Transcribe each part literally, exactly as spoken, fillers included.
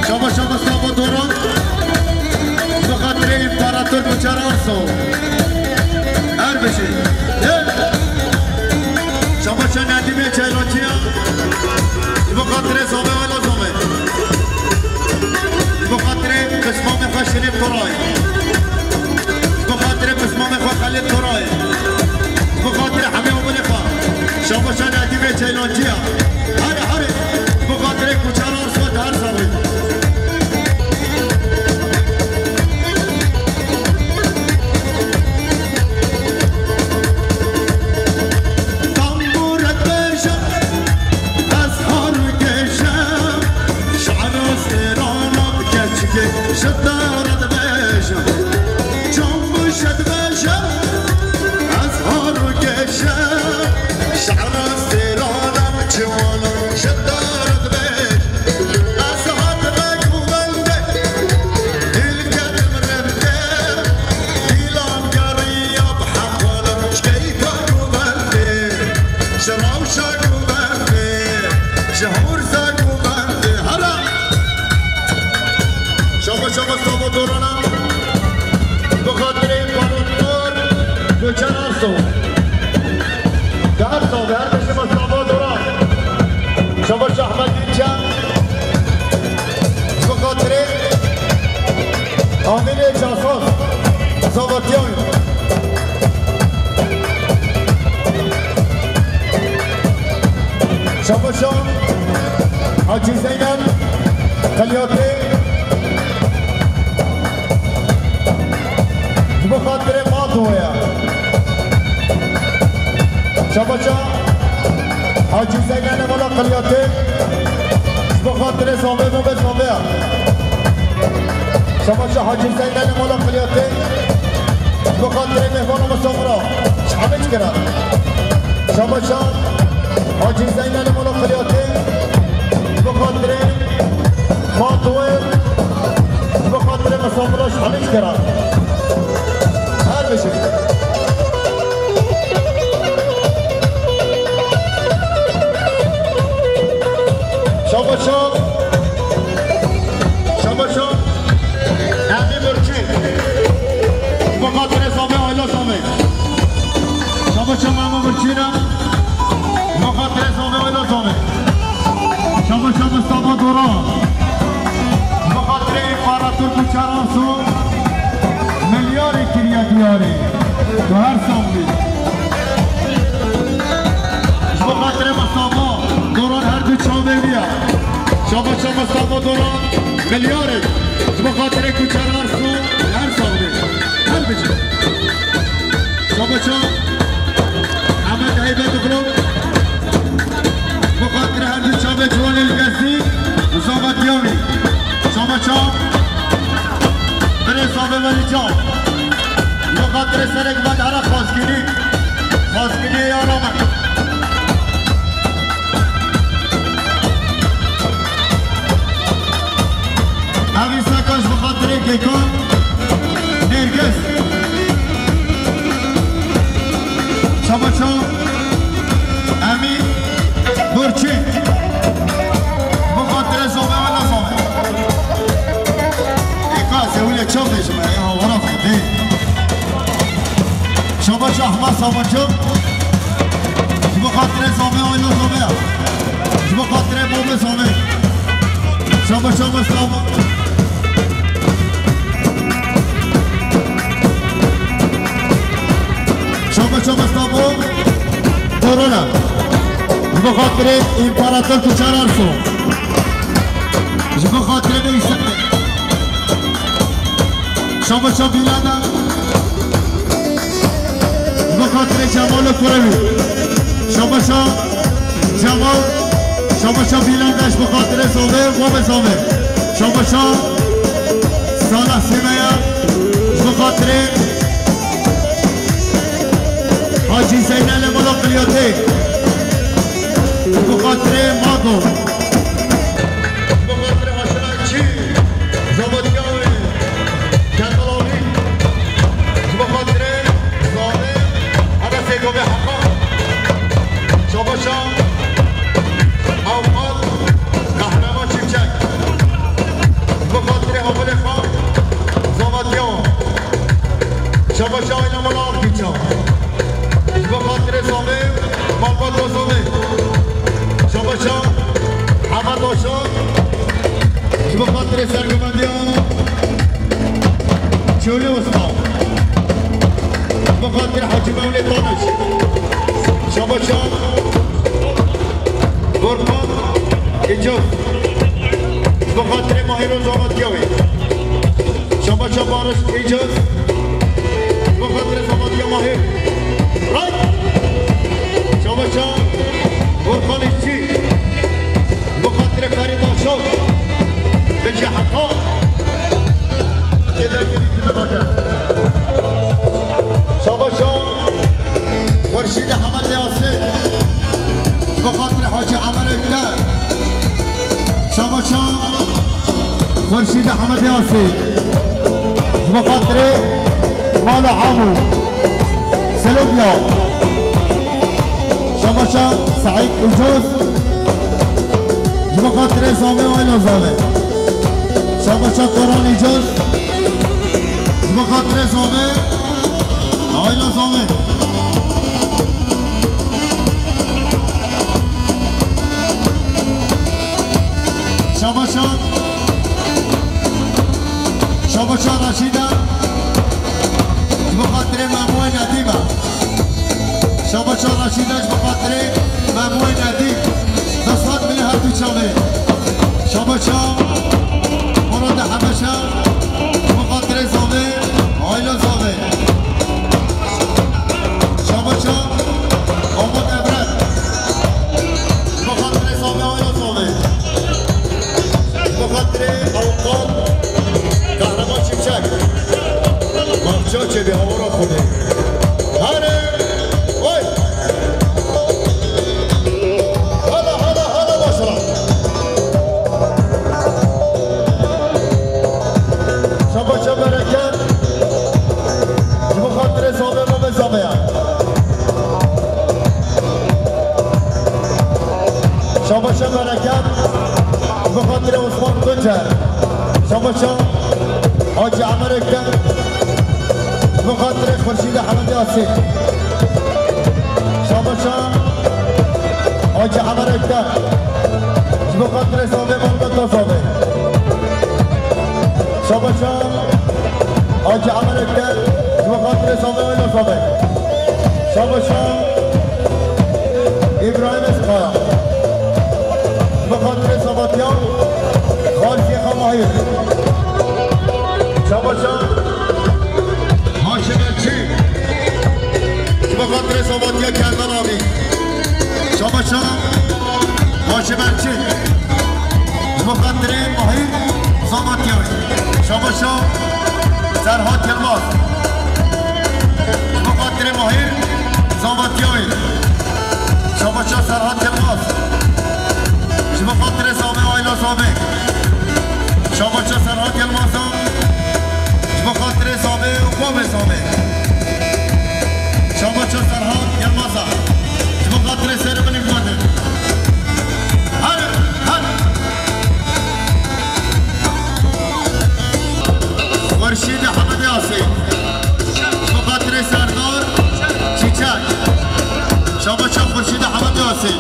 Şabaşa Mustafa Doran, bi xatirê împarator Muçer Arso. Her bijî. He! Şabaşa Nedîmê Ceylancî ya, bi xatirê Zomê Wela Zomê. Bi xatirê pismamê xwe Şirîf Koray. Bi xatirê pismamê xwe Xelîl Koray. Bi xatirê hemî obilê xwe. Şabaşa Nedîmê Ceylancî ya. Hare, hare. Bi xatirê Kuçer Arso di her sabê. Tambûret bêje, ez har û kêşe, şi'ra sêrana bi keçikê ji te re dibêjim. Çam bûşe dibêje, ez har û kêşe, şi'ra sêrana bi ciwanan ji te re dibêjim. Ez hatime govendê, dîl ketim rindê, dîlan geriya bi heqanan ji keyfa govendê, ji rewşa govendê, ji hûrza govendê. Hera! Şaba, şaba, sava dorana. Bi xatirê Baron Nur, Göçer Arso. Di her sax, di her beşê me sava doran. Şaba Şahmet Gülçen. Bi xatirê Amîrê Casas. Zavatiyan. Şaba Şah. Hacî Zeynel. Qiliyatê. Ji bo xatirê Matoya. Şabaşa Hacî Zeynelê mala Qilyatê. Ji bo xatirê Zomê, Zomê, Zomê ya. Şabaşa Hacî Zeynelê mala Qilyatê. Ji bo xatirê mêvana misafira. Ji hemî çi kira. Şabaşa Hacî Zeynelê mala Qilyatê. Ji bo xatirê Matoyê. Ji bo xatirê misafira ji hemî çi kira. Her bijî. Şabaşa. Şabaşa. Emî Burçî. Bi xatirê Samê, aîla Samê. Şabaşa Memo Burçî re. Bi xatirê Samê, aîla Samê. Şabaşa Mustafa Dora. Bi xatirê Împarator Kuçer Arso. Milyarê kiriye diyarê. Tu her sax bî. Ji bo xatirê Mustafa Doran her du çavê wî ye. Şabaşa Mustafa Doran milyarê. Ji bo xatirê Kuçer Arso her sax bî. Her bijî. Şabaşa Ehmed Heybetoglu. Ji bo xatirê her du çavê ciwanê li Gezî û Zava Diyawî. Şabaşa Birê Zava Welîcan. Ji bo xatirê serek me dihera xwezgirî. Xwezgiriyê yara me. Evî seka ji bo xatirê Kêkan Nêrgiz. Şabaşa Emî Burçî. Bo xatirê Zomê wela Zomê. Ê ka zewilê çav de ji me, ê hawara xwe dê. Şabaşa Ehmed Sabancı. Ji bo xatirê Zomê wela Zomê. Ji bo xatirê Bobê Zomê. Şabaşa Mustafa. Şabaşa Mustafa. Korona. Ji bo xatirê Împarator Kuçer Arso. Ji bo xatirê Neyse. Şabaşa Bîlada. Ji bo xatirê Cemal û kurê wî. Şabaşa Cemal. Şabaşa Bîlada ji bo xatirê Zomê, Bobê Zomê. Şabaşa Salah Sêmeya. Ji bo xatirê Hacî Zeynelê mala Qilyatê. Ji bo xatirê Mado. Ji bo xatirê Aşirakçî, Zavatiyawê, Keqalanî. Ji bo xatirê Zalê, Enesê Govê Heqa. Şabaşa Avukat Kahraman Çiçek. Bi xatirê serguvendiya Çewlê Osman. Bi xatirê Hacî Mewlê Tanij. Şabaşa Gorkan Ecov. Bi xatirê Mahîr û zavetiya wê. Şabaşa Barış Ecov. Bi xatirê zavetiya Mahîr. Ray! Şabaşa Gorkan Îşçî. Bi xatirê Ferîd Aşok. Bêje heqa. Şabaşa Xurşîdê Hemedê Asê. Bi xatirê Hacî Emer Ökte. Şabaşa Xurşîdê Hemedê Asê. Bi xatirê mala Amû. Selobya. Şabaşa Seîd Ucuz. Ji bo xatirê Zame û aîla Zame. Şabaşa Koran Ucuz. Ji bo xatirê Zame, aîla Zame. Şabaşa, Şabaşa Reşîda. Ji bo xatirê Memoyê Nedîm e. Şabaşa Reşîda ji bo xatirê Memoyê Nedîm. Desat milê her du çavê. Şabaşa Murat Hebeşe. Ji bo xatirê Zavê, aîla Zavê. Şabaşa Amat Evren. Ji bo xatirê Zavê, aîla Zavê. Bi xatirê Ewqat Kahraman Çimçek. Bak, çaçê bi hawara Xwedê. Hare! Oy! Hala, hala, hala başla. Şabaşa bereket. Ji bo xatirê Zavê, Zavê ya. Şabaşa bereket. Bi xatirê Osman Tuncer. Şabaşa Hacî Emer Ökten. Bi xatirê Xurşîdê Hemedê Asê. Şabaşa Hacî Emer Ökten. Ji bo xatirê Zavê, malbata Zavê. Şabaşa Hacî Emer Ökten. Ji bo xatirê Zavê, aîla Zavê. Şabaşa Îbrahîm Eskaya. Bi xatirê Zavetiya Xalfî Xamahîr. Şabaşa Haşim Elçî. Bi xatirê Zavetiya Kerdan abî. Şabaşa Haşim Elçî. Ji bo xatirê Mahîr Zavetiya wê. Şabaşa Serhat Yilmaz. Ji bo xatirê Mahîr Zavetiya wê. Şabaşa Serhat Yilmaz. Ji bo xatirê Zavê, aîla Zavê. Şabaşa Serhat Yilmaz. Ji bo xatirê Zavê û bavê Zavê. Şabaşa Serhat Yilmaz. Ji bo xatirê serê min ê guhate. Hadi, hadi. Xurşîdê Hemedê Asê. Ji bo xatirê Serdar Çîçek. Şabaşa Xurşîdê Hemedê Asê.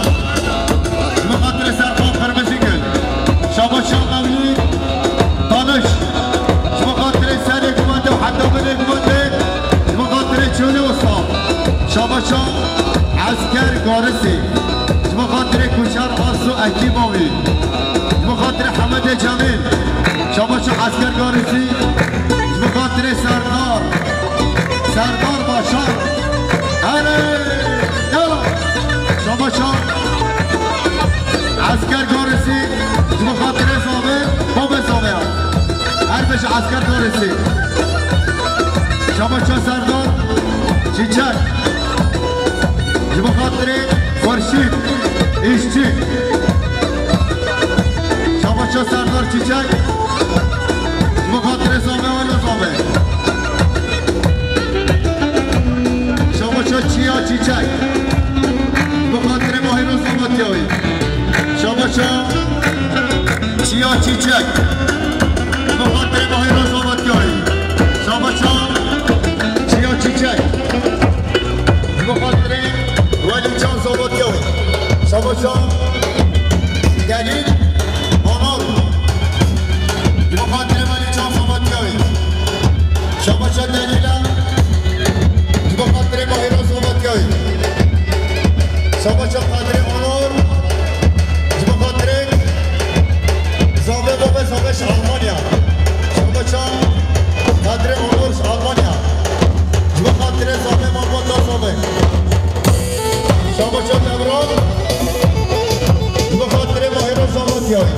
Ji bo xatirê Serdar Qirmizîgil. Şabaşa Mewlî Tanij. Ji bo xatirê serê guhate û heta binê guhate. Ji bo xatirê Çewlê Osman. Şabaşa Esker Garisî. Ji bo xatirê Kuşar Arsu ekîba wî. Ji bo xatirê Hemedê Cemîl. Şabaşa Esker Garisî. Ji bo xatirê Serdar. Serdar Başar. Hele! Yala! Şabaşa Esker Garisî. Ji bo xatirê Zavê, babê Zavê ya. Her beş Esker Garisî. Şabaşa Serdar Çîçek. Ji bo xatirê Xurşîd Îşçî. Şabaşa Serdar Çîçek. Ji bo xatirê Zavê, aîla Zavê. Şabaşa Çiya Çîçek. Ji bo xatirê Mahîr û Zavetiya wê. Şabaşa Çiya Çîçek. Ji bo xatirê Mahîr û Zavetiya wê. Şabaşa Çiya Çîçek. Ji bo xatirê Welî Can Zavetiya wê. Şabaşa Delîl Anar. Almanya. Şabaşa Kadri Onur Almanya. Ji bo xatirê zavê me, bo da zavê. Şabaşa Devran. Ji bo xatirê Mahîro Zavatiyayê.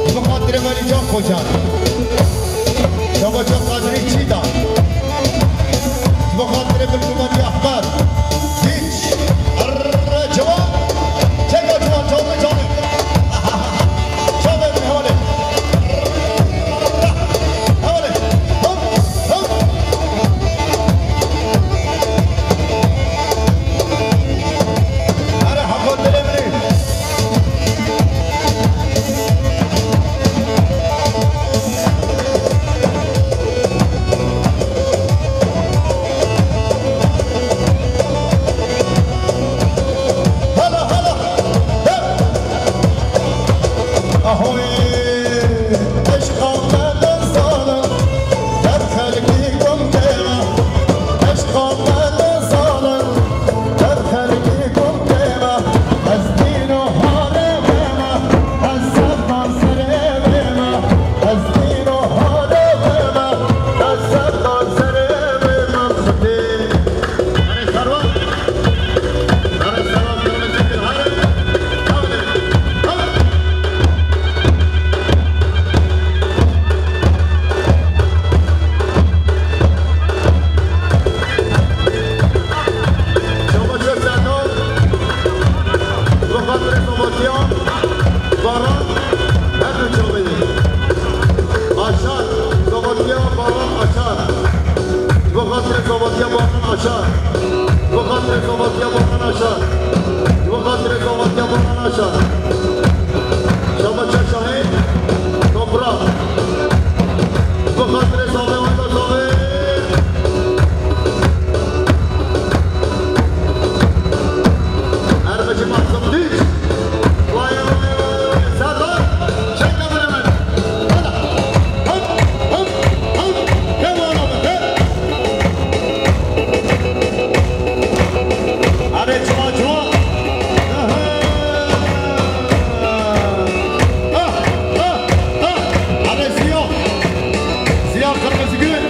Ji bo xatirê Melîcan Koçan. Şabaşa Kadrî Çîdar. Ji bo xatirê Bilkûmendî Ehmed. Dîç. Erre, ciwan. Çeka ciwan, canlı, canlı. Şabe min, hevalê. Hevalê. Hop, hop. Erê, heqo dilê min e. Hala, hala. Hey! Ahoy! Eşqa me de zalim, her xelkî gum kêma. Eşqa me de zalim, her xelkî gum kêma. Ez dîn û harê wê me, ez sevdan serê wê me. Ez dîn û harê wê me, ez sevdan serê wê me. Xwedê. Erê servan. Erê servan, kırmızı bir hayır. Hadi. Hadi. Çabaşa Serdar, bi xatirê Zavatîya Baran, her du çavê. Aşar, Zavatîya Baran Aşar. Bi xatirê Zavatîya Baran Aşar. Bi xatirê Zavatîya Baran Aşar. Bi xatirê Zavatîya Baran Aşar. Şabaşa Şahîn, Toprak. Bi xatirê zavê wenda zavê. Her bicî mahzun dîç. Vay, vay, vay, vay. Serdar, çek kamerayı. Hala. Hop, hop, hop. Devam abi, de. Hadi, çuva, çuva. Aha. Ah, ah, ah. Hadi, Ziya. Ziya Kırmızıgül.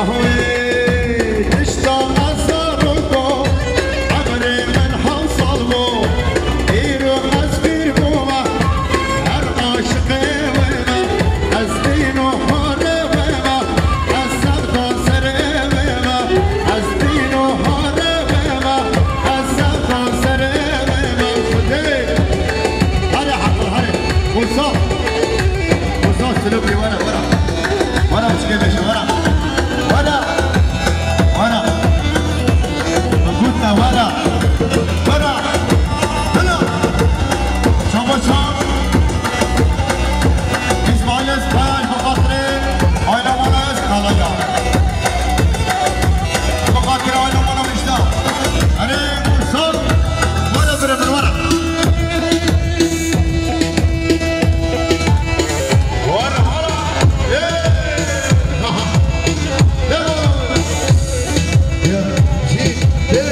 Ahoyê tişta me zarok o, emrê min hewt sal bû, îro ez pîr bûme, her aşiqê wê me, ez dîn û harê wê me, ez sevda serê wê me, ez dîn û harê wê me, ez sevda serê wê me, Xwedê. Hadi Hakan, hadi. Musa. Musa, Silopî, were, were. Were, biçikê bêje, were. Were. Were. Min got te, were. Were. Hila. Çawa çawa? Îsmaîl ez kaya, bi xatirê aîla wana ez kalaya. Bi xatirê aîla wana Erê, Musa, were bire min, were. Were, were. Ê! Aha. Devam. Ya, jî, ê.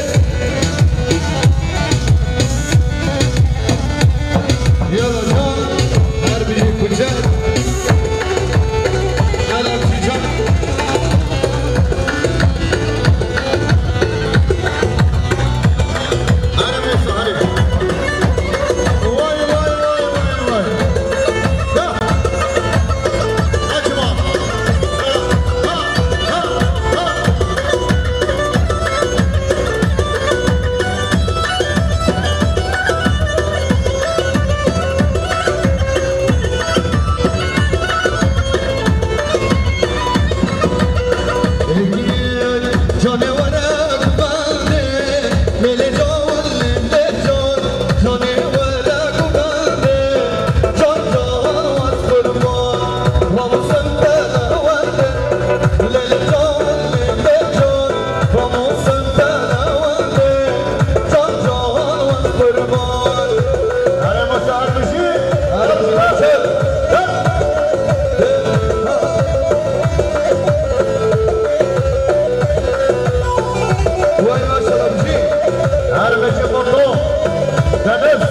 Deniz,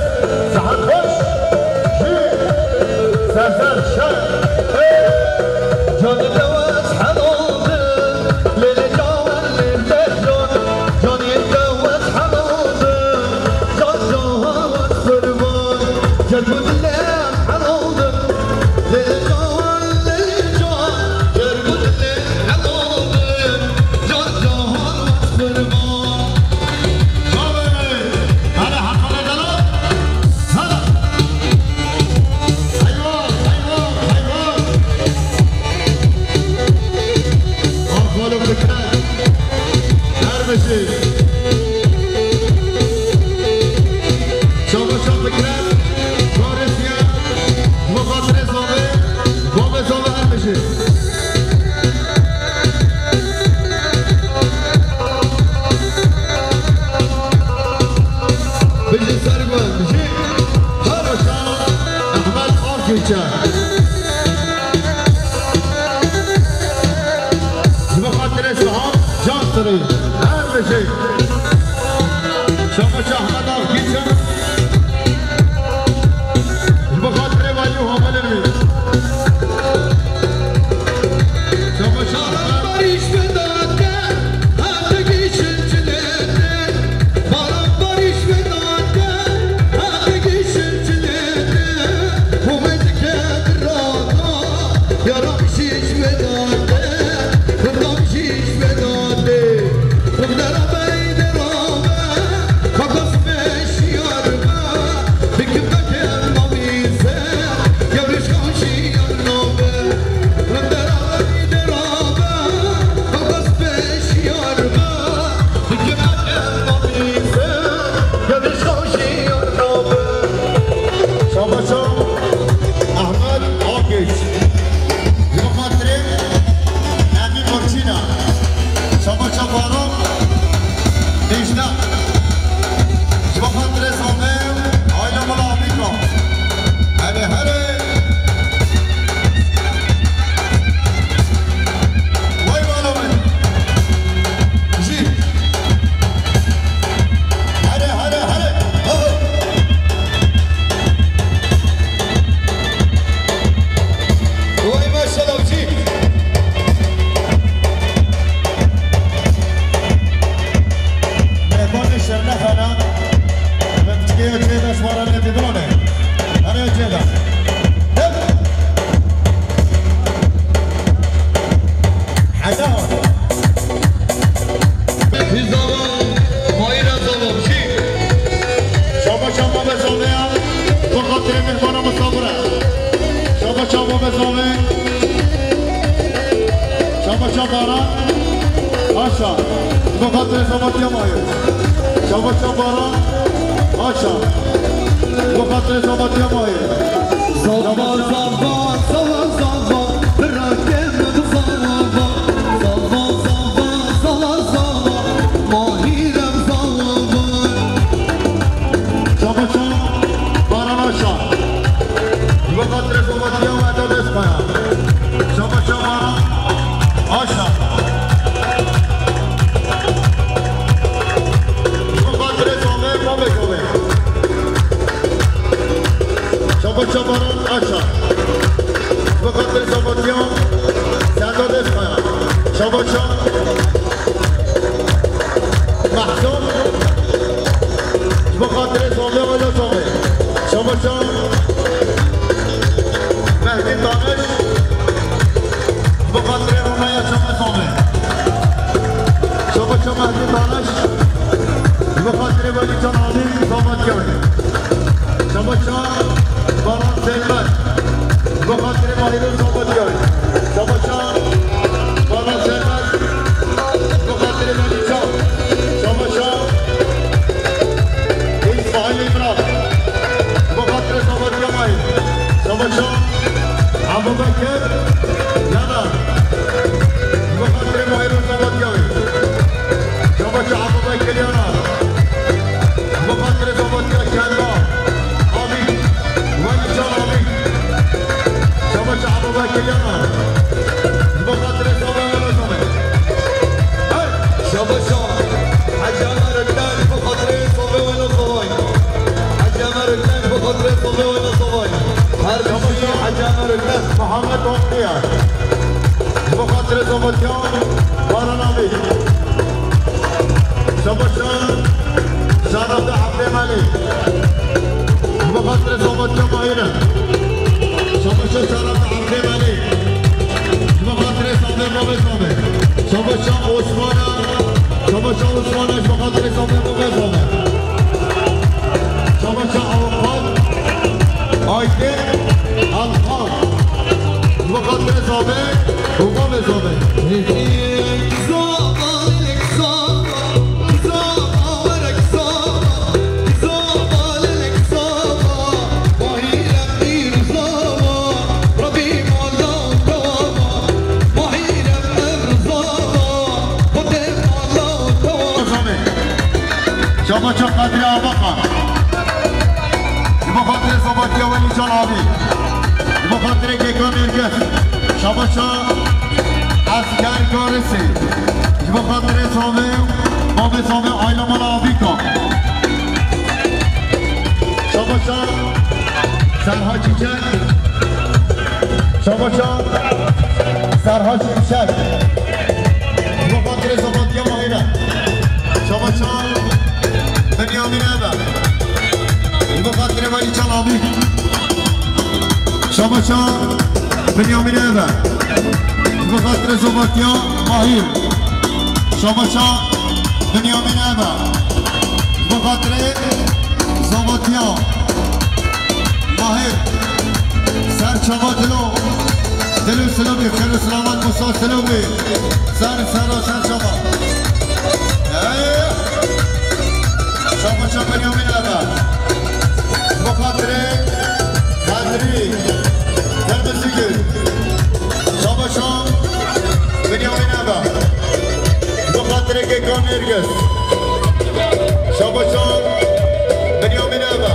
Sahet Xweş, Jî, Sezer, Şer, Ey! Canî te wes helal di, lê lê cawan lê te can. Canî te wes helal di, can can wes qurban. Can û dilê helal di, lê lê cawan lê can. Can û dilê helal di, can can wes qurban. Çavê min, hele heqale delal, hele. Heyvan, heyvan, heyvan. Axalo Fikret, her bijî. Çava çav Fikret, Farisiye, Muxatirê Zavê, Bavê Zavê her bijî. Bijî ser gund, bijî. Her weşan Ehmed Akgülçe. Ji bo xatirê Sihar Can Sirî. Her bijî. Şabaş Ehmed Akgülçe. Ji bo xatirê valî û hevalên wî. Şabaş Ehmed. Şabaşa Ahmet Akgüç. Ji bo xatirê Emîn Murçîna. Şabaşa Baran Dîjna. Ji bo xatirê Zame, aile mala Amîka. Hele hele. Vay bala min. Jî. Hele hele hele. Ho, ho. Vay maşallah jî. Mêvanê şermexana. Min tikê ya cê de ji wan re nedî, binane. Here ya cê de. Hep. Heda. Zava, Mahîra Zava, çi? Şabaşa Bavê Zavê ya, bi xatirê mêhmana misafir e. Şabaşa Bavê Zavê. Şabaşa Baran. Aşa. Bi xatirê Zavatiya Mahîr. Şabaşa Baran. Aşa. Bi xatirê Zavatiya Mahîr. Zava, zava, zava, zava, zava, birakê min zava, zava, zava, zava, zava, Mahîrem zava. Şabaşa Baran Aşa. Ji bo xatirê Zavatiya we da dest xwe ya. Şabaşa Baran Aşa. Ji bo xatirê Zavê, Bavê Zavê. Şabaşa Baran Aşa. Ji bo xatirê Zavatiya, Serdar Destxaya. Şabaşa Mehsan. Ji bo xatirê Zavê, Wela Zavê. Şabaşa Mehdî Daniş. Ji bo xatirê Ronaya Çavê Zavê. Şabaşa Mehdî Daniş. Ji bo xatirê Welî Can Alî, Zavatiya wê. Şabaşa Baran Selmet. Ji bo xatirê Mahîrê Zavatiya wê. Şabaşa Baran Selmet. Ji bo xatirê Welî Can. Şabaşa Îsmaîl Îmran. Ji bo xatirê Zavatiya Mahîr. Şabaşa Ebubekir Yanar. Ji bo xatirê Mahîr û Zavatiya wê. Şabaşa Ebubekir Yanar. Ji bo xatirê Zavatiya Kenda. Amî. Welî Can Amî. Şabaşa Ebubekir Yanar. Ahmet Oktiya. Ji bo xatirê Zobotiyan Baran Abî. Şabaşa Şarabda Abdê Melî. Ji bo xatirê Zobotiyan Mahîr e. Şabaşa Şarabda Abdê Melî. Ji bo xatirê Samê Babê Samê. Şabaşa Osmana. Şabaşa Osmana ji bo xatirê Samê Babê Samê. Şabaşa Avukat. Aytê Alkan. Ji bo xatirê Samê û Babê Samê. Şabaşa Qadrê Abaqa. Ji bo xatirê Sabatiya Welî Can Abî. Ji bo xatirê Kêkan Êrgeh. Şabaşa Esker Garisê. Ji bo xatirê Samê, Babê Samê, aîla mala Abîka. Şabaşa Serha Çiçek. Şabaşa Serha Çiçek. Ji bo xatirê Sabatiya Mahîr e. Şabaşa Binyamin Ebe. Ji bo xatirê Welî Çal Abî. Şabaşa Binyamin Ebe. Ji bo xatirê Zobatiya Mahîr. Şabaşa Binyamin Ebe. Ji bo xatirê Zobatiya Mahîr. Ser çava dilo. Dilo silomî, xêr û selamet Musa silomî. Ser, ser, ser çava. Hey! Şabaşa Binyamin Ebe. Bi xatirê Kadrî Dermizîgir. Şabaşa Binyamin Ebe. Bi xatirê Kêkan Nêrgis. Şabaşa Binyamin Ebe.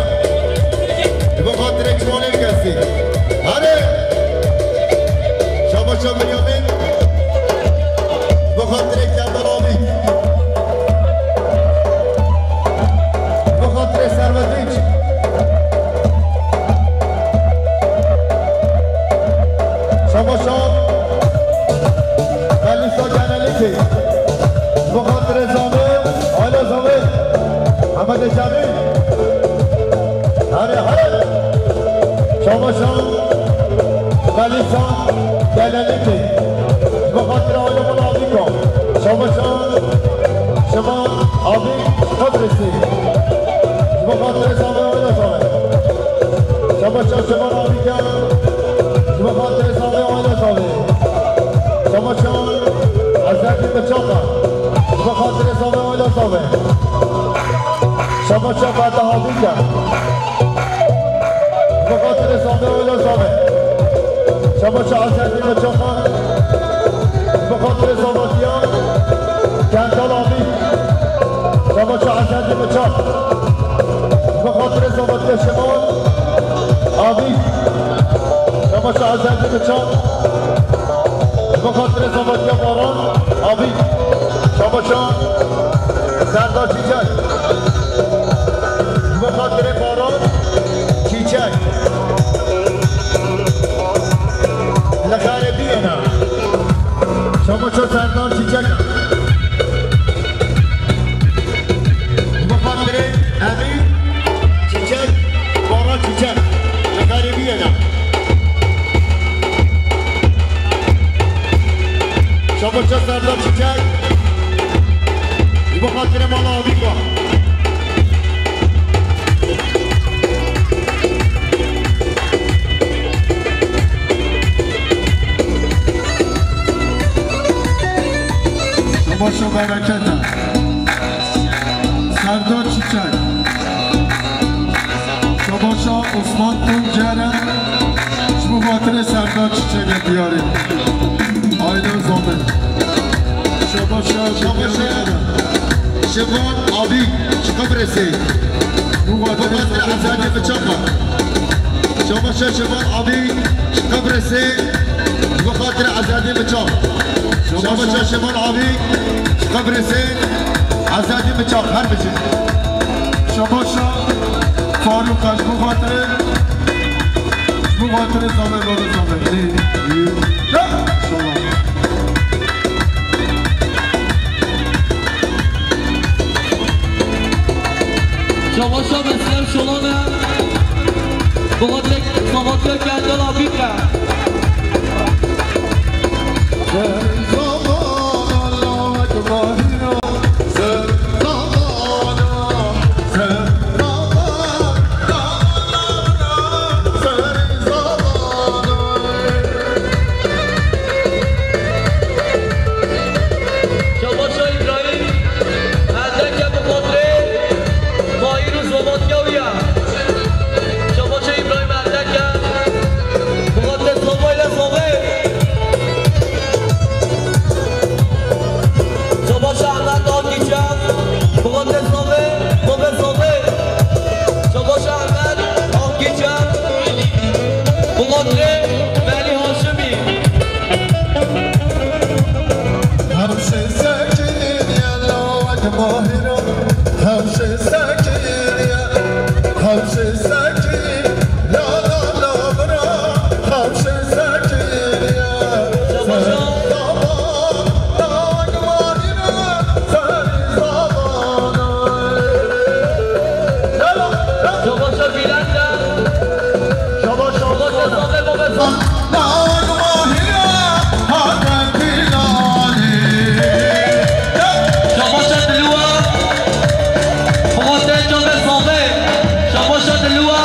Bi xatirê Çimanê Kesî. Hare! Şabaşa Binyamin. Bi xatirê Kemal Abî. Bi xatirê Servet Dinç. Şabaşa Melîsa Genelîkê. Bi xatirê Zamê, aîla Zamê. Hemedê Cemîl. Hare, hare. Şabaşa Melîsa Genelîkê. Ji bo xatirê aîla min Abîka. Şabaşa Şemal Abî Qibrisî. Ji bo xatirê Zamê aîla Zamê. Şabaşa Şemal Abîka. Ji bo xatirê Zamê aîla Zamê. Şabaşa Ezerî Miçaqa. Ji bo xatirê Zamê aîla Zamê. Şabaşa Fetah Abîka. Bi xatirê Samê, ola Samê. Şabaşa Ezerî Miçaqa. Bi xatirê Samatiya Kendal Abî. Şabaşa Ezerî Miçaq. Bi xatirê Samatiya Şemal Abî. Şabaşa Ezerî Miçaq. Bi xatirê Samatiya Baran Abî. Şabaşa Serdar Çîçek. Ji bo xatirê Baran Çîçek. Li xerê biyêne. Şabaşa Serdar Çîçek. Ji bo xatirê Emîn Çîçek, Baran Çîçek. Li xerê biyêne. Şabaşa Serdar Çîçek. Ji bo xatirê mala Abîka. Şabaşa berekete. Serdar Çiçek. Şabaşa Osman Tuncer e. Ji bo xatirê Serdar Çiçek e diyarê. Aîla Zamin. Şabaşa, şabaşa. Şevan Abî, ji Qibrisê. Ji bo xatirê Ezadê Miçaqa. Şabaşa Şevan Abî, ji Qibrisê. Ji bo xatirê Ezadê Miçaq. Şabaşa Şevan Abî, ji Qibrisê. Ezadê Miçaq, her bijî. Şabaşa Farûq e, ji bo xatirê, ji bo Xatirê Samê, bavê Samê. Ê, ê, ya, inşallah. Şabaşa Meslem Şolane. Bohatek, Samatya Kendala Bîke. Şabaşa Îbrahîm, merdeke bi xatirê Mahîr û Zomatya wî ye. Şabaşa Îbrahîm merdeke, bi xatirê Samayla Samê. Şabaşa Ehmed Akîçe, bi xatirê Samê, Samê, Samê. Şabaşa Ehmed Akîçe, bi xatirê Melî Haşimî. Hemşe sekiniye la wek Mahîra, hemşe sekiniye, hemşe sekin, la la la bira, hemşe sekiniye. Şabaşa. Şabaşa Bülent'e. Şabaşa Bülent'e. Şabaşa Dilwa. Xatirê çavê Samê. Şabaşa Dilwa.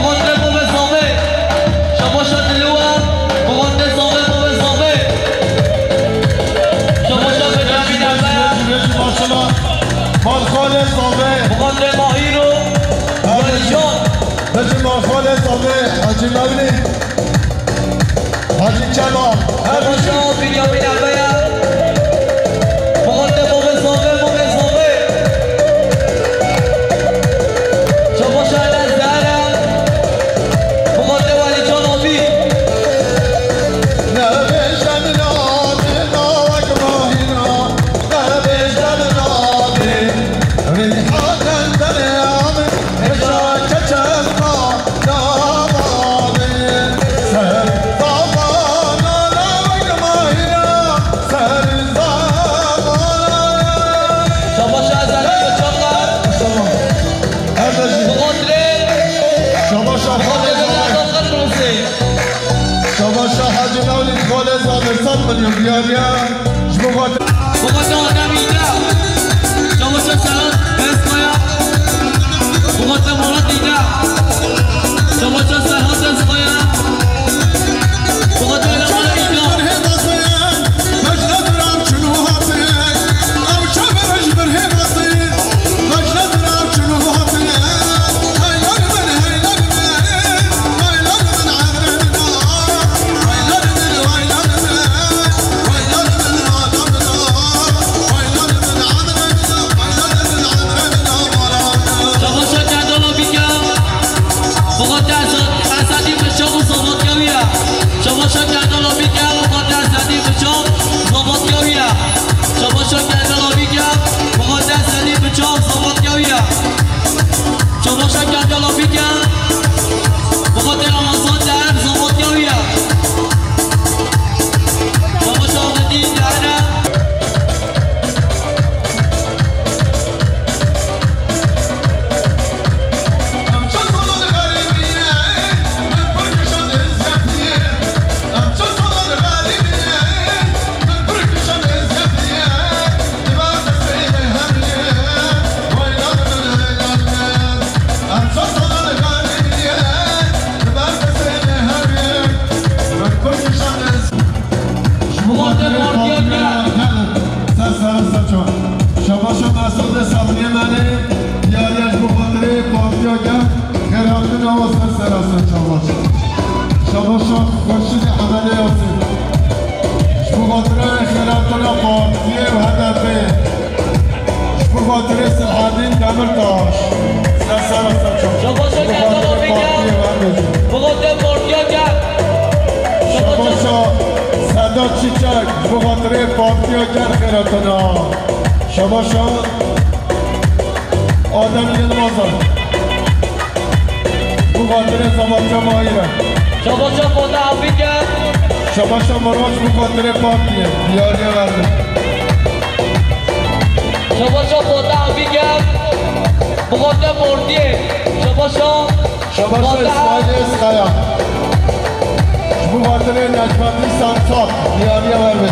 Xatirê bavê Samê. Şabaşa Dilwa. Xatirê Samê, bavê Samê. Şabaşa Benyamin Ebe. Maşallah. Malxalê Samê. Xatirê Mahîr û Welican. Peki Malxalê Samê, Hacı Mevlid. Hacı Kemal. Şabaşa Benyamin Ebe ye. Muhaddem Mohamed Zafê, Mohamed Zafê. Şabaşa Enes Zehra. Muhaddem Alican abi. Nebêje min adê, dawek Mahîra. Nebêje min adê, Rîha tenderê min. Şabaşa Ezel Koçak'a. Tamam. Her şey. Şabaşa Hacı Mevlid. Şabaşa Hacı Mevlid, Xalê Zafê, sed milyon diyariya. Ji bo xatir. Bi xatir Adem Îda. Şabaşa Serhat Destaya. Bi xatir Murat Îda. Şabaşa Serhat Destaya. Bi xatir Eleman Îda. Şabaşa Kerdala Bîka, bi xatir Esedî Bişak û Zavatya wî ye. Şabaşa Kerdala Bîka, bi xatir Esedî Bişak, Zavatya wî ye. Şabaşa Kerdala Bîka, bi xatir Esedî Bişak, Zavatya wî ye. Şabaşa Kerdala Bîka, bi xatir Ramazan Teher, Zavatya wî ye. Şabaşa Ahmetî Teher. Ji bo xatirê partiya gel. Ser sera ser çav. Şabaşa Mesûdê Sebriyê me lê diyariya ji bo xatirê partiya gel. Xêrhatina we ser sera ser çav. Şabaşa Xurşîdê Ehmedê Yasîn. Ji bo xatirê xêrhatina partiyê û H D P'ê. Ji bo xatirê Selahaddîn Demirtaş. Ser sera ser çav. Şabaşa Ji bo Kerdala xatirê Bîka. Partiya we bêjin. Bi xatirê partiya gel. Şabaşa Sedat Çiçek, ji bo xatirê partiya gel xêrhatina. Şabaşa Adem Yilmazan, ji bo xatirê Zavatya Mahîre. Şabaşa Fata Afî gel. Şabaşa Miroç bi xatirê partiyê. Diyariye verdi. Şabaşa Fata Afî gel. Bi xatirê partiyê. Şabaşa Şabaşa Fata. İsmail Eskaya. Ji bo xatirê Necmettin Sansal. Diyariye verdi.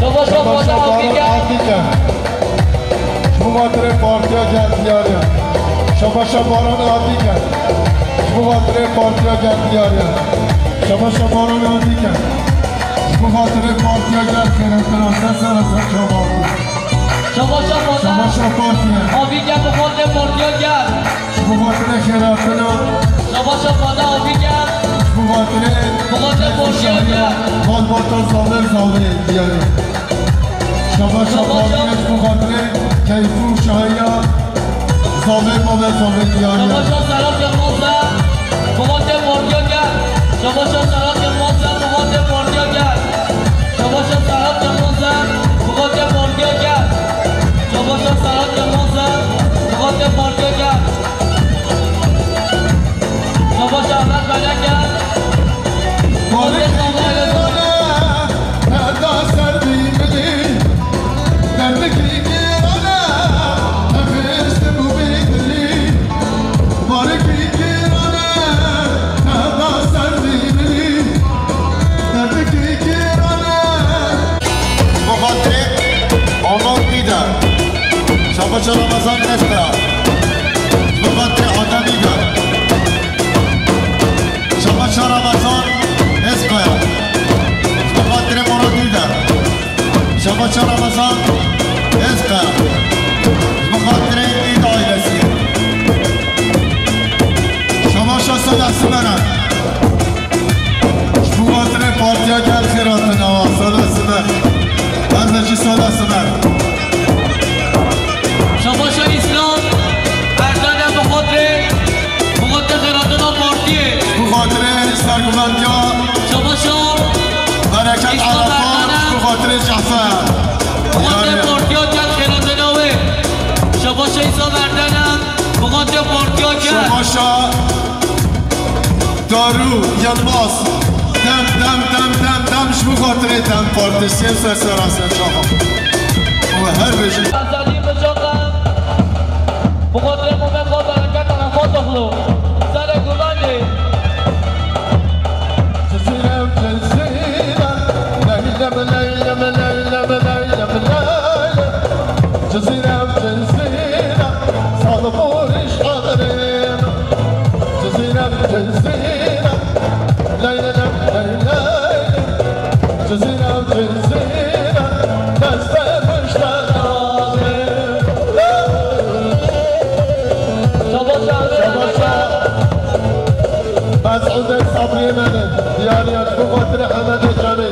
Şabaşa Şabaşa Fata Afî Baran gel. Afî gel. Ji bo xatirê Partiya Gel Diyariye. Şabaşa Baran Afî gel. Ji bo xatirê Partiya Gel Diyariye. Şabaşa Baran Afî gel. Ji bo xatirê Partiya Gel Xêretina ser sera ser çava. Şabaşa Fata. Şabaşa Partiya. Afî gel, bi xatirê Partiya Gel. Ji bo xatirê Xêretina. Şabaşa Fata Afî gel. Ji bo xatirê Bi xatirê Partiya Gel. Malbata Zalê Zalê Diyariye. Şabaşa Şabaşa. Partiya ji bo xatirê keyf û şahiya Zavê mala zavê diyar e. Şabaşa Serhat Yılmaz e. Bi xatirê Partiya gel. Şabaşa Serhat Yılmaz e. Bi xatirê Partiya gel. Şabaşa Serhat Yılmaz e. Bi xatirê Partiya gel. Şabaşa Serhat Yılmaz e. Bi xatirê Partiya gel. Şabaşa Ahmet Melek e. Bi xatirê Partiya gel. Heda ser bî bidî, derdikî giran e, nexist bû bî dilî. Barikî giran e, heda ser bî bidî, derdikî giran e. Bi xatirê Onur Dîdar. Şabaşa Ramazan Eskaya. Bi xatirê Adem Dîdar. Şabaşa Ramazan Eskaya. Ji bo xatirê Murat Dîdar. Şabaşa Ramazan Eskaya. Ji bo xatirê Dîda ailesi. Şabaşa Salih Simeran. Ji bo xatirê Partiya Gel Xêratina wa. Salih Simer. Her ne jî Salih Simer. Şabaşa Îslam Erden e bi xatirê, bi xatirê xêratina partiyê. Bi xatirê serguvendiya Şabaşa Bereket Îslam Arafat, Erden e. Bi xatirê Cafer. Bi xatirê Partiya Gel xêratina wê. Şabaşa Îslam Erden e, bi xatirê Partiya Gel. Şabaşa Daru Yilmaz. Dem, dem, dem, dem, dem, ji bo xatirê Dem Partisiye ser sera ser çava. Û her bijî. Azadî bicaxa. Bi xatirê Mehmet Xo Bereket Arafat oxlu. Serê Gulane. Cizîre, Cizîre, Leylem, Leylem, Leylem, Leylem, Leylem. Cizîre, Cizîre, Salboriş Adrem. Cizîre, Cizîre, ley ley ley ley ley. Cizîre, Cizîre, deste pişte dame. Şabaşa. Mesûdê Sabriyê me ne. Diyariya ji bo xatirê Hemedê Canê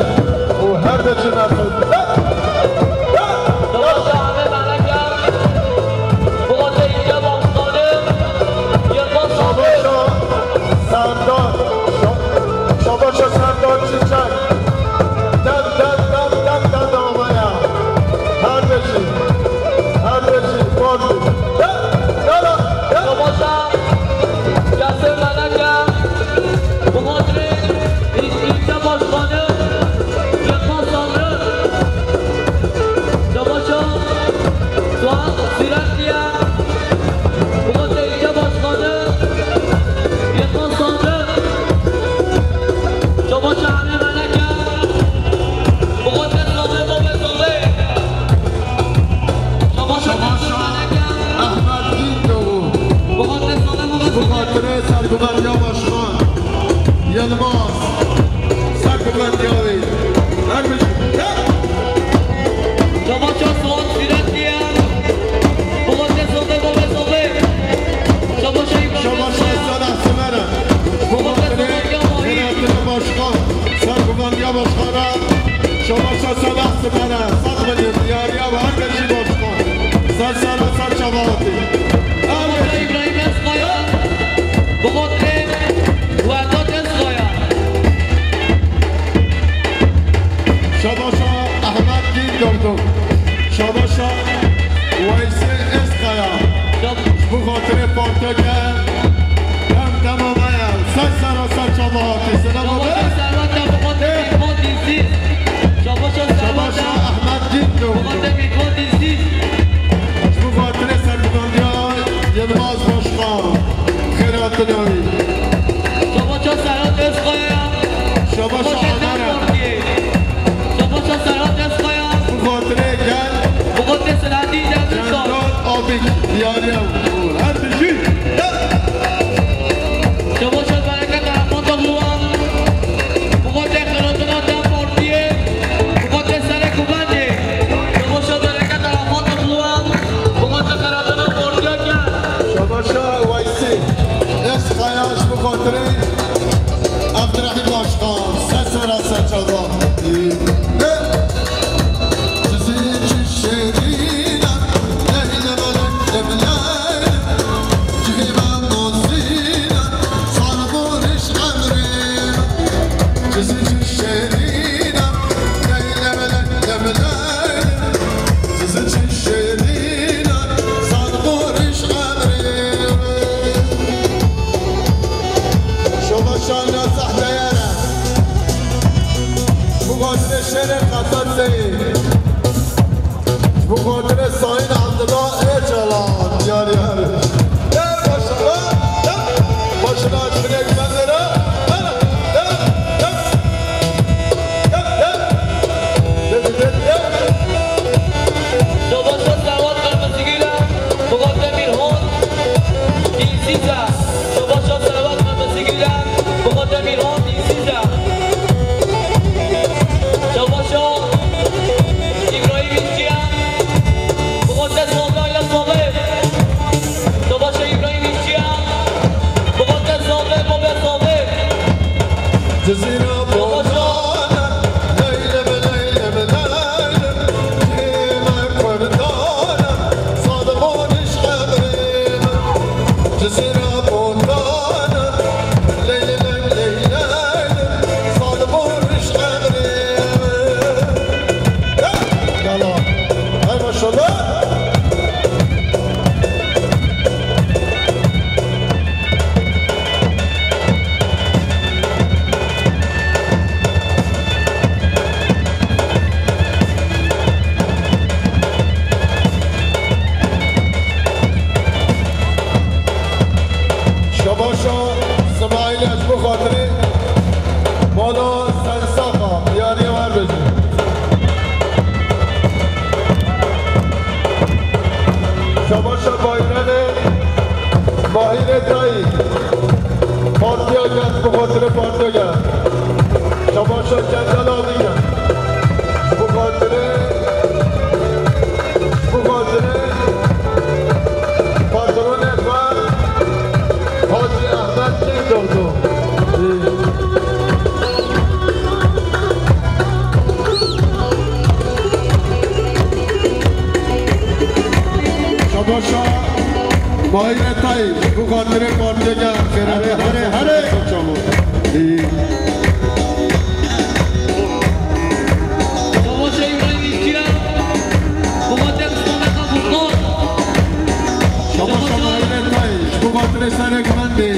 û her de çi Mesûd. Şabaşa Amê Meleke, Polatê Înce Başkanı, Yılmaz Sabri. Şabaşa Serdar, şa-, Şabaşa Serdar Çiçek. Dem, dem, dem, dem, dem, dem, amaya. Her de çi, her de çi, Barbie. Dem, dem, dem. Şabaşa Yasir Meleke, bi xatirê Înce Başkanı, Yılmaz Sabri. Şabaşa Suat Sîretliye, bi xatirê Înce Başkanı, Yılmaz Sabri. Şabaşa Emre Meleke, bi xatirê Sabri, Sabri, Sabri. Şabaşa Şabaşa Ahmet Gündoğdu. Bi xatirê Sabri, Sabri. Bi xatirê serguvendiya başkan Yilmaz. Serguvendiya wê. Her bir Şabaşa Suat Sîretliye. Bi xatirê Sabri, Sabri, Sabri. Şabaşa İbrahim Şabaşa Eskaya. Salah Simere. Bi xatirê Xêratina Başkan. Serguvendiya Başkana. Şabaşa Salah Simere. Sağ olun. Diyariya ve her geçi başkan. Ser sera ser çabahatî. Şabaşa İbrahim Eskaya. Bi xatirê Wedat Eskaya. Şabaşa Ahmet Gündordu. Şabaşa Weysê Eskaya. Şab- Ji bo xatirê Partiya Gel. Dem dema me ye. Ser sera Diyariya û her bijî. Çabaşa bereketa Rehmatoğlu'an, bi xatir xiratina dem partiyê, bi xatir serek û bendê. Çabaşa bereketa Rehmatoğlu'an, bi xatir xiratina partiya ke. Çabaşa Weysî, ez xaya ji bo xatirê Abdurrahîm Başkan, ser sera ser çava. Şolaşan ya sahteyere. Bu gazete şere katat seyir. Ji bo xatirê Sayın Abdullah Öcalan, diyar yar. Gel başına, gel. Başına açtırayım ben de. Gel, gel, gel. Gel, gel. Gel, gel, gel. Çabaşa Serhat Kırmızıgül'e, Murat Demirhan, Dilsize. Çabaşa Serhat Kırmızıgül'e, Murat Demirhan, Dilsize. Çabaşa İbrahim İşçiye, Murat Demirhan, Dilsize. Çabaşa İbrahim İşçiye, Murat Demirhan, Dilsize. Cizîra Çabaşa. Yala. Hey maşallah. Şabaşa Simaîl, ez bi xatirê mala Sensaxa diyariyê we bêjim. Şabaşa Bayramê Mahîrê Tayî. Partiya Gel, bi xatirê Partiya Gel. Şabaşa Kendal Avî Gel. Bi xatirê, bi xatirê patronê xwe Hacî Ehmed Kek Doxdo. Şabaşa Mahîrê Tayî, bi xatirê Partiya Gel, xêra Here, here, here. Çamo. Çabaşa Îbrahîm Îşçiye, bi xatirê Mustafa Furkan. Çabaşa Mahîrê Tayî, ji bo xatirê serek mendê.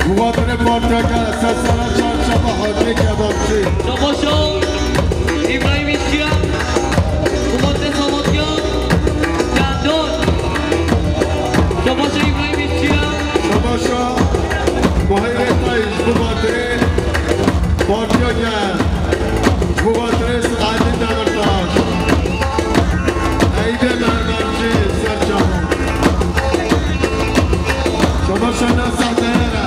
Bi xatirê Partiya Gel, ser sera çarşema Hacî Kebapçî. Çabaşa Îbrahîm Îşçiye, bi xatirê Sametya Çandor. Çabaşa Îbrahîm Îşçiye. Çabaşa Mahîrê Tayî, ji bo xatirê Partiya Gel. Ji bo xatirê Selahattin Demirtaş. Eyde Mermerci, ser çavan. Çabaşa Nasa Deyere.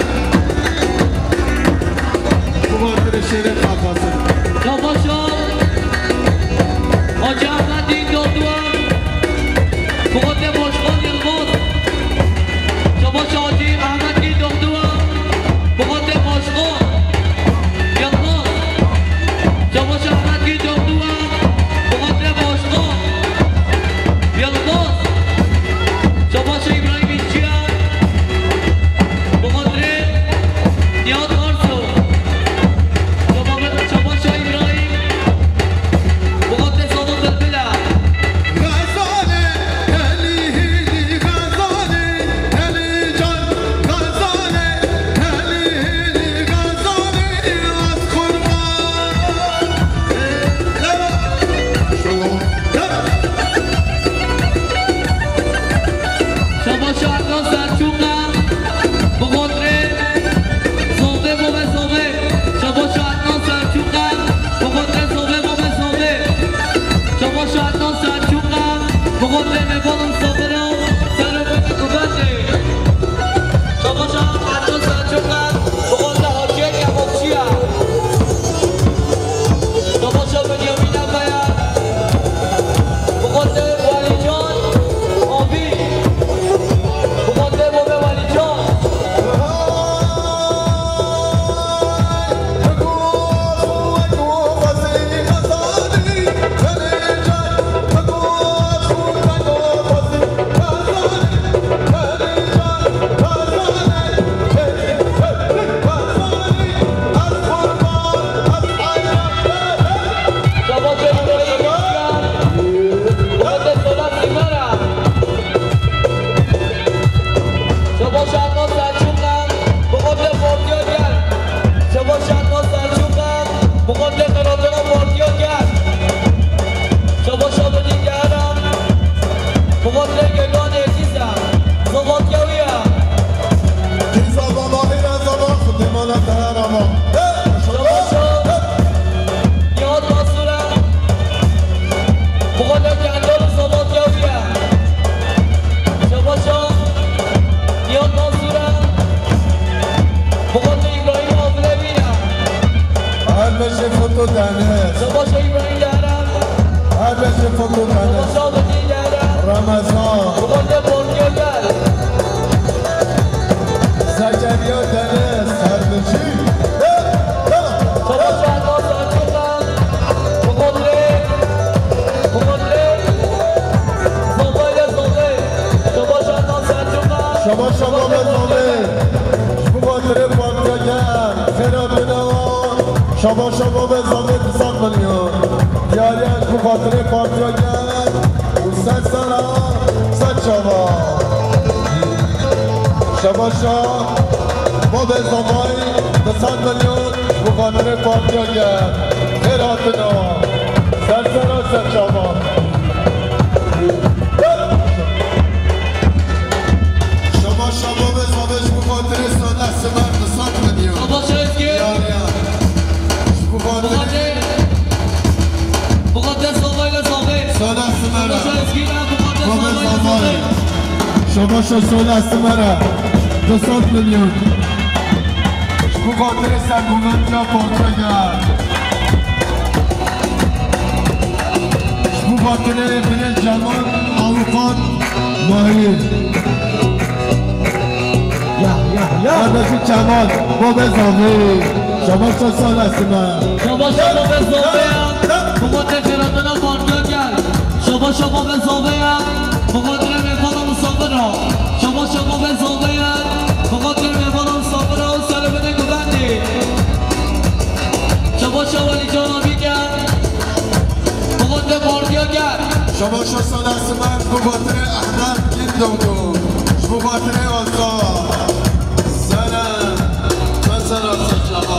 Ji bo xatirê Şêrê Qafasê. Çabaşa Hacî Ehmed Dîn Doxduwan. Bi xatirê Başkan Yilmaz. Çabaşa Hacî Ehmed Gî Doxduwa, bi xatirê Başkan Yilmaz. Çabaşa Ehmed Gî Doxduwa, bi xatirê Başkan Yilmaz. Çabaşa Îbrahîm Îşçiye, bi xatirê Nihat Arso. Çaba-, Çabaşa Îbrahîm, bi xatirê Sadık Bilbila. Xezalê Helî Hêlî, Xezalê Helî Can, Xezalê Helî Hêlî, Xezalê ez qurban. Şabaşa Adnan Selçûka, bi xatirê Zovê Bavê Zovê. Şabaşa Adnan Selçûka, bi xatirê Zovê Bavê Zovê. Şabaşa Adnan Selçûka, bi xatirê Mêvanên Sabira. Gegan Êzîz e. Zobatiya wî ye. Kî zava Mahîr e zava, Xwedê mala te her ama. Şabaşa Nihat Mansûr e. Bi xwe de Kendal û zobatiya wî ye. Şabaşa Nihat Mansûr e. Bi xwe de Îbrahîm Avilewî ye. Her beşê foto Deniz. Şabaşa Îbrahîm Dere. Her beşê foto Deniz. Şabaşa Abidîn Dere. Ramazan. Bi xwe de Bordiya gel. Zekeriya Deniz. Her beşî. Şabaşa Elmas Ertuğ. Bi xwe de, bi xwe de. Zobay de zobay. Şabaşa Elmas Ertuğ. Şabaşa Elmas Ertuğ. Ji bo xatirê partiya gel, xêra tune wa. Şabaşa bo be zavê du sed milyon. Diyariya ji bo xatirê partiya gel. Û ser sera, ser çava. Şabaşa bo be zavay du sed milyon. Ji bo xatirê partiya gel. Xêra tune wa. Ser sera, ser çava. Şabaşa bo be zavê ji bo xatirê Salih Simer du sed milyon. Şabaşa Ezgi. Yar yar. Ji bo xatirê Bi xatirê Salih ile zavê. Salih Simer. Şabaşa Ezgi ile bi xatirê Salih ile zavê. Şabaşa Salih Simer. Du sed milyon. Ji bo xatirê serhilmetiya partiya gel. Ji bo xatirê birê Cemal Avukat Mahir. Ya, ya, ya. Kardeşim Cemal, bo be zavê. Şabaşa Salih Simer. Şabaşa bo be zavê ya. Bi xatirê xêratina partiya gel. Şabaşa bo be zavê ya. Bi xatirê mêvana misafira. Şabaşa bo be zavê ya. Bi xatirê mêvana misafira û serê bide guvendê. Şabaşa Welî Can Abî gel. Bi xatirê partiya gel. Şabaşa Salih Simer, bi xatirê Ehmed Gündoğdu. Ji bo xatirê Azad. Sene. Mesela seçama.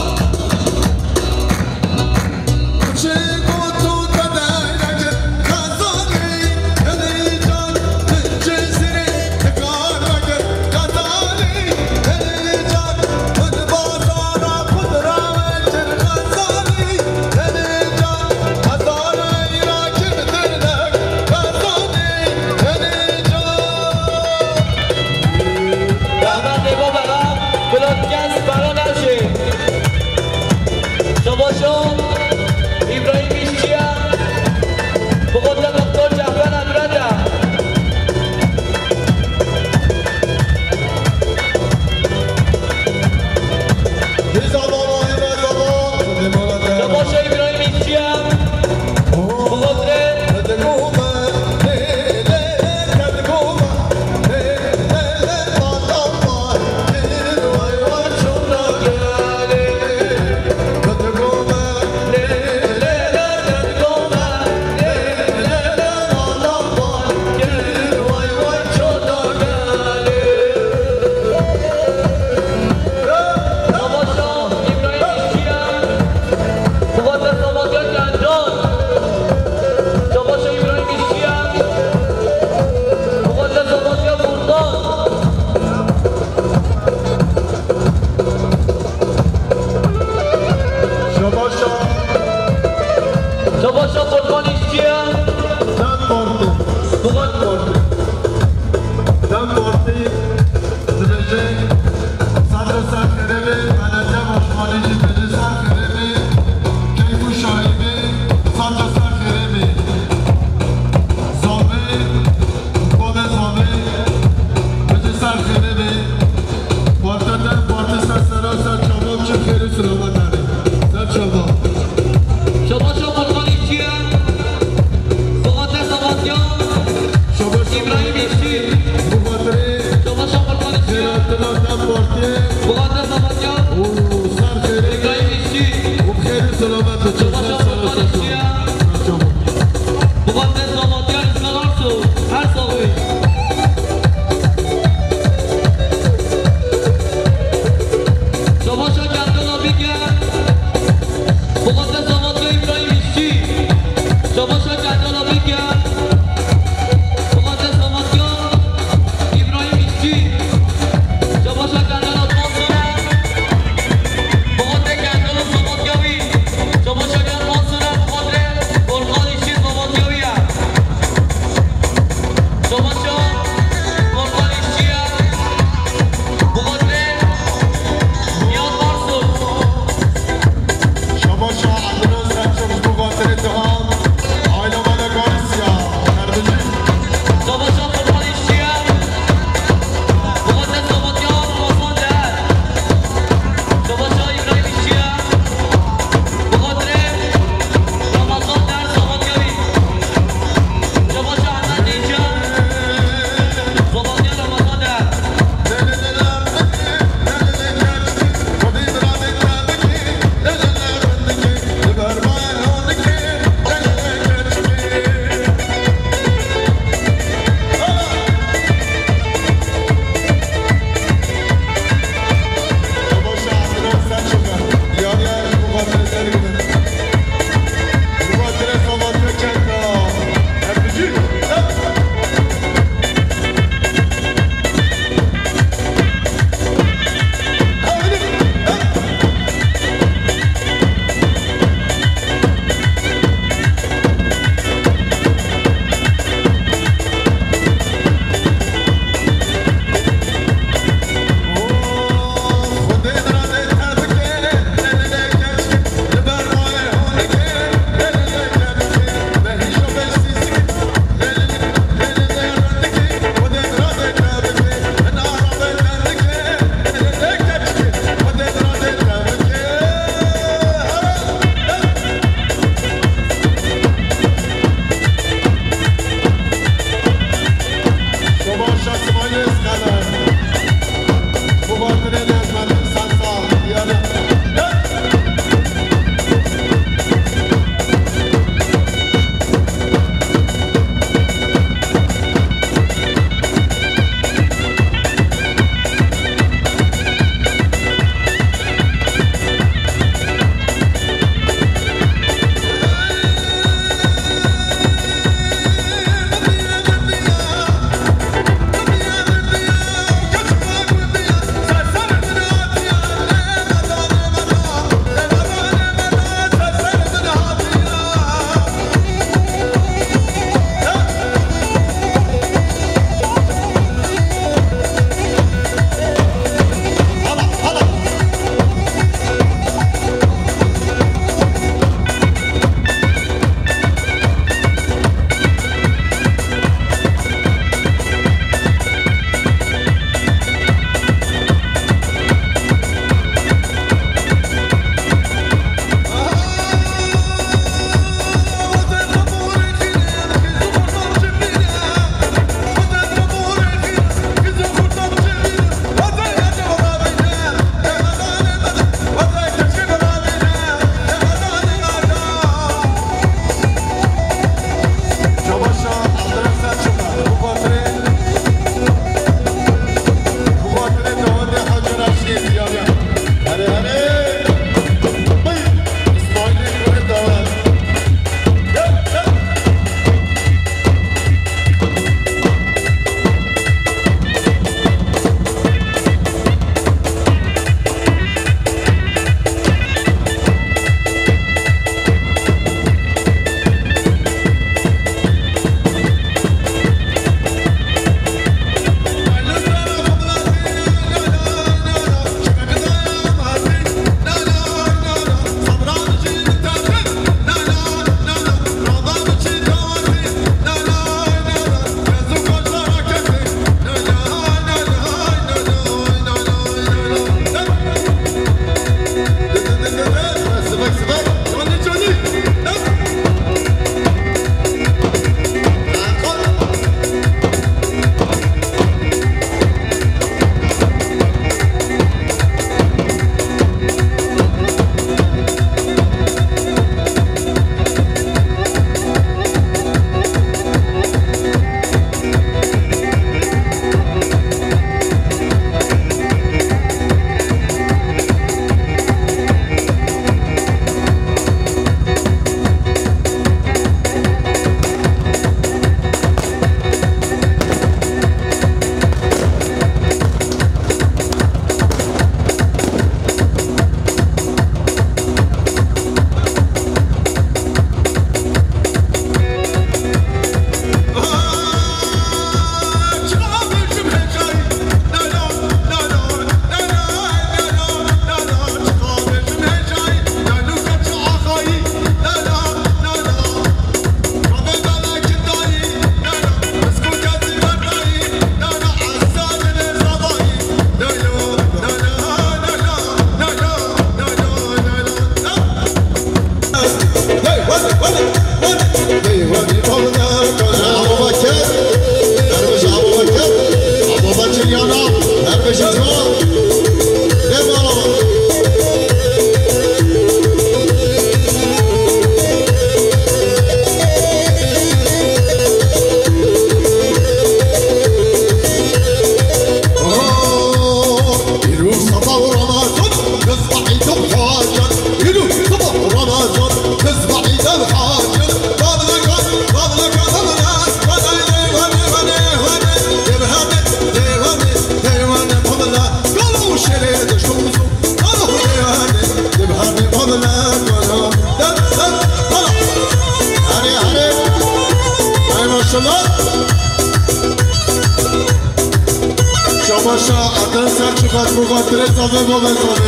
Paşa, Adnan Selçuk, Adnan Selçuk, Adnan Selçuk.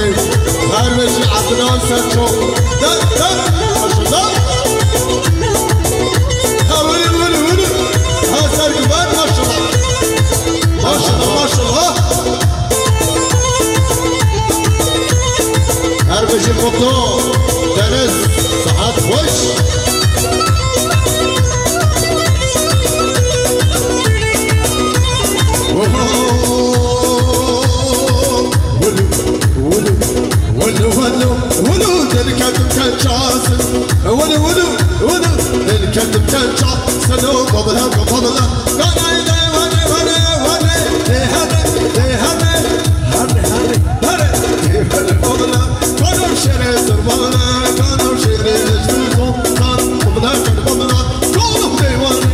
Her beşi Adnan Selçuk. Dön, dön. Maşallah. Ha, vurun, vurun, vurun. Ha, Sergüven, maşallah. Maşallah, maşallah. Her beşi kutlu. Deniz, saat hoş. Wulu, wulu, wulu, wulu, wulu, wulu, derketim kençasın. Wulu, wulu, wulu, derketim kençasın. O babala, babala. Ganay, day, wale, wale, wale. De, hale, de, hale. Hale, hale, hale. De, hale, babala. Kanım şere, zırvana. Kanım şere, zırvana. Babala, babala. Kanım de, wale.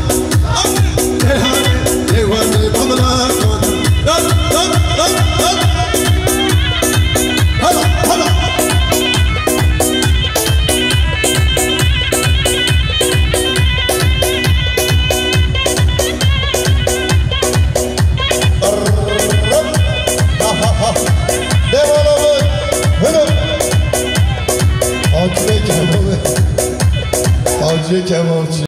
Hacı Kebapçı.